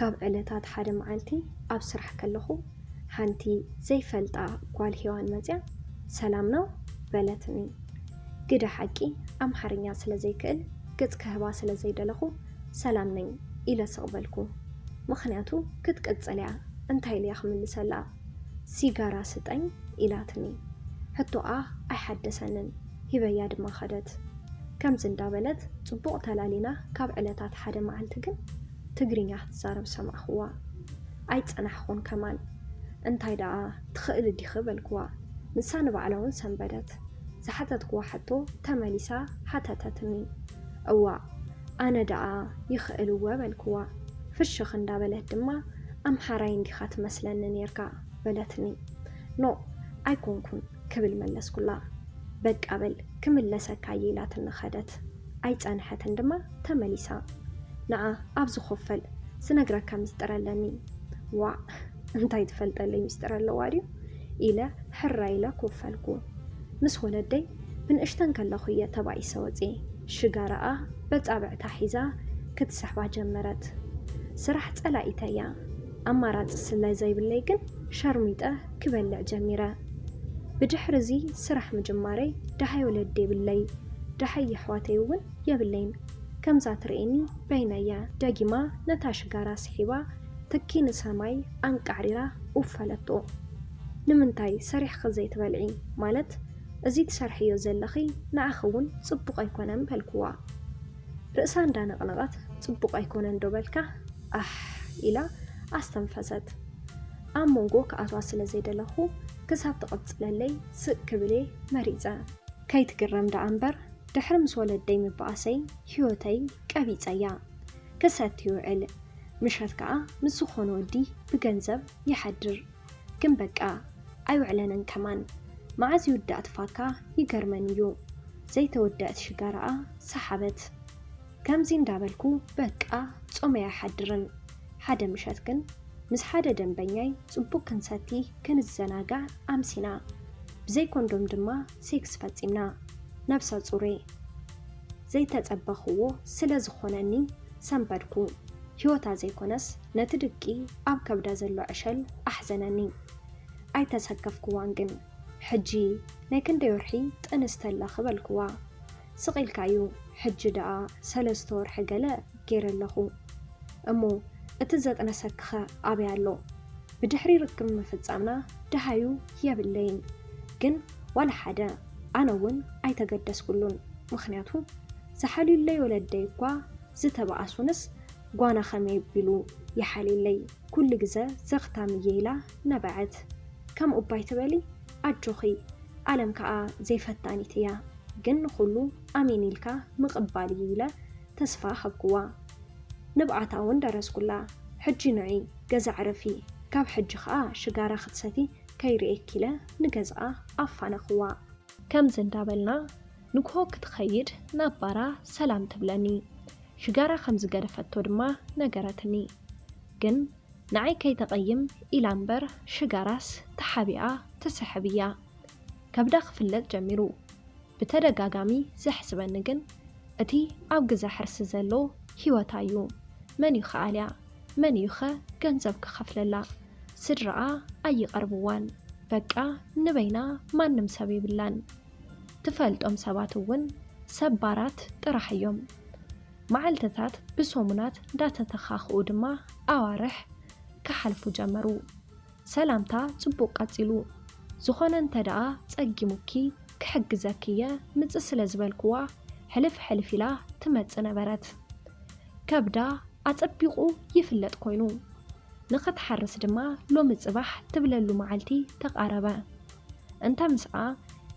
ካብ ዕለታት ሓደ መዓልቲ ኣብ ስራሕ ከለኹ ሓንቲ ዘይፈልጣ ጓል ሄዋን መጽያ፣ "ሰላም ነው?" በለትኒ። ግደ ሓቂ ኣምሓርኛ ስለ ዘይክእል፣ ገጽ ክህባ ስለ ዘይደለኹ፣ "ሰላም ነኝ" ኢለ ስቕ በልኩ። ምኽንያቱ ክትቅጽል እያ፣ እንታይ ኢለያ ክምልሰላ? "ሲጋራ ስጠኝ" ኢላትኒ። ሕቶኣ ኣይሓደሰንን፣ ሂበያ ድማ ኸደት። ከምዚ እንዳበለት ጽቡቕ ተላሊና፣ ካብ ዕለታት ሓደ መዓልቲ ግን ትግርኛ ክትዛረብ ሰማዕኽዋ። ኣይጸናሕኹን ከማን። "እንታይ ደኣ ትኽእሊ ዲኺ?" በልክዋ። ንሳ ንባዕላ እውን ሰንበደት። ዝሓተትክዋ ሕቶ ተመሊሳ ሓተተትኒ። "እዋእ፣ ኣነ ደኣ ይኽእል እወ" በልክዋ። ፍሽኽ እንዳበለት ድማ፣ "ኣምሓራይ እንዲኻ ትመስለኒ ኔርካ" በለትኒ። "ኖ፣ ኣይኮንኩን" ክብል መለስኩላ። "በቃ በል፣ ክምለሰካ እየ" ኢላትኒ ኸደት። ኣይጸንሐትን ድማ ተመሊሳ። "ንዓ፣ ኣብ ዝኸፈል ስነግረካ ምስጢር ኣለኒ።" "ዋእ፣ እንታይ ትፈልጠለይ ምስጢር ኣለዋ ድዩ?" ኢለ ሕራይ ኢለ ኮፈልኩ። ምስ ወለደይ ብንእሽተን ከለኹ እየ ተባኢሰ ወፅየ። ሽጋራኣ በፃብዕታ ሒዛ ክትስሕባ ጀመረት። ስራሕ ፀላኢተያ። ኣማራፂ ስለ ዘይብለይ ግን ሸርሚጠ ክበልዕ ጀሚረ። ብድሕሪ እዚ ስራሕ ምጅማረይ ደሃይ ወለዲ የብለይ፣ ደሃይ የሕዋተይ እውን የብለይን። ከምዛ ትርእየኒ በይነየ። ደጊማ ነታ ሽጋራ ስሒባ ትኪ ንሰማይ ኣንቃዕሪራ ኡፍ በለቶ። "ንምንታይ ሰሪሕኺ ዘይትበልዒ? ማለት እዚ ትሰርሕዮ ዘለኺ ንዓኺ እውን ጽቡቕ ኣይኮነን" በልክዋ። ርእሳ እንዳነቕነቐት "ጽቡቕ ኣይኮነን ዶ በልካ? ኣሕ" ኢላ ኣስተንፈሰት። ኣብ መንጎ ክኣትዋ ስለ ዘይደለኹ ክሳብ ትቕጽለለይ ስቕ ክብል እየ መሪጸ። ከይትግረም ደኣ እምበር ድሕሪ ምስ ወለደይ ምብኣሰይ ህይወተይ ቀቢጸያ። ክሰቲ ይውዕል፣ ምሸት ከኣ ምስ ዝኾነ ወዲ ብገንዘብ ይሓድር። ግን በቃ ኣይውዕለንን ከማን። መዓዝ ይውዳእ ትፋካ ይገርመኒ እዩ። ዘይተወደአት ሽጋራኣ ሰሓበት። ከምዚ እንዳበልኩ በቃ ጾመይ ኣይሓድርን። ሓደ ምሸት ግን ምስ ሓደ ደንበኛይ ጽቡቕ ክንሰቲ ክንዘናጋዕ ኣምሲና። ብዘይ ኮንዶም ድማ ሴክስ ፈጺምና። ነብሰ ጹሬ ዘይተጸበኽዎ ስለ ዝኾነኒ ሰንበድኩ። ህይወታ ዘይኮነስ ነቲ ድቂ ኣብ ከብዳ ዘሎ ዕሸል ኣሕዘነኒ። ኣይተሰከፍክዋን ግን። "ሕጂ ናይ ክንደይ ወርሒ ጥንስቲ ኣለኺ?" በልክዋ። ስቕ ኢልካ እዩ፣ "ሕጂ ደኣ ሰለስተ ወርሒ ገለ ገይረ ኣለኹ።" "እሞ እቲ ዘጥነሰክኸ ኣበይ ኣሎ?" "ብድሕሪ ርክብ ምፍጻምና ደሃዩ የብለይን። ግን ዋላ ሓደ፣ ኣነ እውን ኣይተገደስኩሉን። ምኽንያቱ ዝሓልዩለይ ወለደይ እኳ ዝተባኣሱንስ ጓና ከመይ ቢሉ ይሓልየለይ? ኩሉ ግዘ ዘኽታም እየ" ኢላ ነበዐት። "ከምኡ እባ ኣይትበሊ፣ ኣጆኺ፣ ዓለም ከኣ ዘይፈታኒት እያ። ግን ንኹሉ ኣሜን ኢልካ ምቕባል እዩ" ኢለ ተስፋ ሃብክዋ። ንብዓታ እውን ደረስኩላ። "ሕጂ ንዒ፣ ገዛ ዕረፊ፣ ካብ ሕጂ ከኣ ሽጋራ ክትሰቲ ከይርእየኪ" ኢለ ንገዝኣ ኣፋነኽዋ። ከምዚ እንዳበልና ንግሆ ክትኸይድ ናብ ባራ ሰላም ትብለኒ። ሽጋራ ከም ዝገደፈቶ ድማ ነገረትኒ። ግን ንዓይ ከይተቐይም ኢላ እምበር ሽጋራስ ተሓቢኣ ትስሕብ እያ። ከብዳ ክፍለጥ ጀሚሩ። ብተደጋጋሚ ዘሕስበኒ ግን እቲ ኣብ ግዛ ሕርሲ ዘሎ ህይወታ እዩ። መን እዩ ከኣልያ? መን እዩኸ ገንዘብ ክኸፍለላ? ስድራኣ ኣይቐርብዋን። በቃ ንበይና ማንም ሰብ የብላን። ትፈልጦም ሰባት እውን ሰባራት ጥራሕ እዮም። መዓልትታት ብሰሙናት እንዳተተኻኽኡ ድማ ኣዋርሕ ክሓልፉ ጀመሩ። ሰላምታ ጽቡቕ ቀጺሉ። ዝኾነ እንተ ደኣ ጸጊሙኪ ክሕግዘኪ እየ ምጽእ ስለ ዝበልክዋ ሕልፍ ሕልፍ ኢላ ትመጽእ ነበረት። ከብዳ ኣጸቢቑ ይፍለጥ ኮይኑ። ንኽትሓርስ ድማ ሎሚ ጽባሕ ትብለሉ መዓልቲ ተቓረበ። እንተ ምስኣ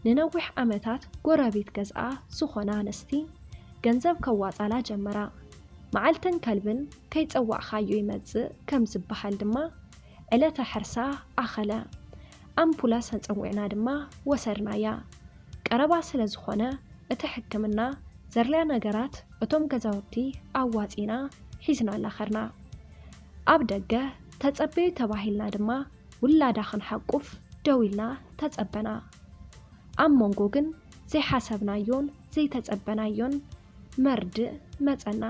ንነዊሕ ዓመታት ጎረቤት ገዝኣ ዝኾና ኣንስቲ ገንዘብ ከዋጻላ ጀመራ። መዓልትን ከልብን ከይጸዋዕኻዮ ይመጽእ ከም ዝበሃል ድማ ዕለተ ሕርሳ ኣኸለ። ኣምቡላንስ ኣጸዊዕና ድማ ወሰድናያ። ቀረባ ስለ ዝኾነ እቲ ሕክምና ዘድልያ ነገራት እቶም ገዛውቲ ኣዋጺና ሒዝናላ ኸድና። ኣብ ደገ ተጸበዩ ተባሂልና ድማ ውላዳ ክንሓቁፍ ደው ኢልና ተጸበና። ኣብ መንጎ ግን ዘይሓሰብናዮን ዘይተጸበናዮን መርድእ መጸና።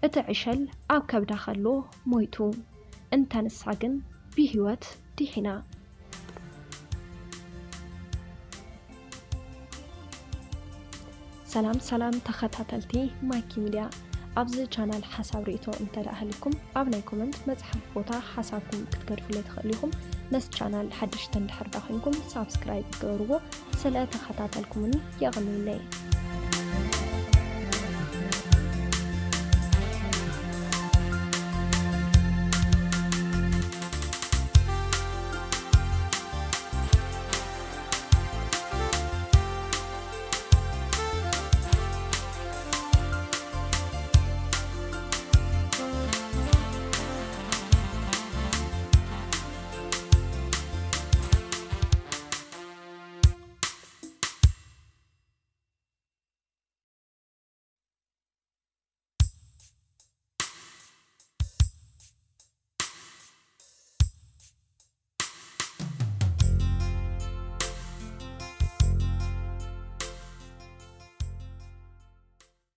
እቲ ዕሸል ኣብ ከብዳ ከሎ ሞይቱ፣ እንተ ንሳ ግን ብህይወት ድሒና። ሰላም ሰላም ተኸታተልቲ ማይኪ ሚድያ፣ ኣብዚ ቻናል ሓሳብ ርእይቶ እንተ ደኣ ሃልዩኩም ኣብ ናይ ኮመንት መጽሓፍ ቦታ ሓሳብኩም ክትገድፉለይ ትኽእሉ ኢኹም። ነዚ ቻናል ሓደሽቲ እንድሕር ደኣ ኮይንኩም ሳብስክራይብ ግበርዎ። ስለ ተኸታተልኩምኒ የቐንየለይ።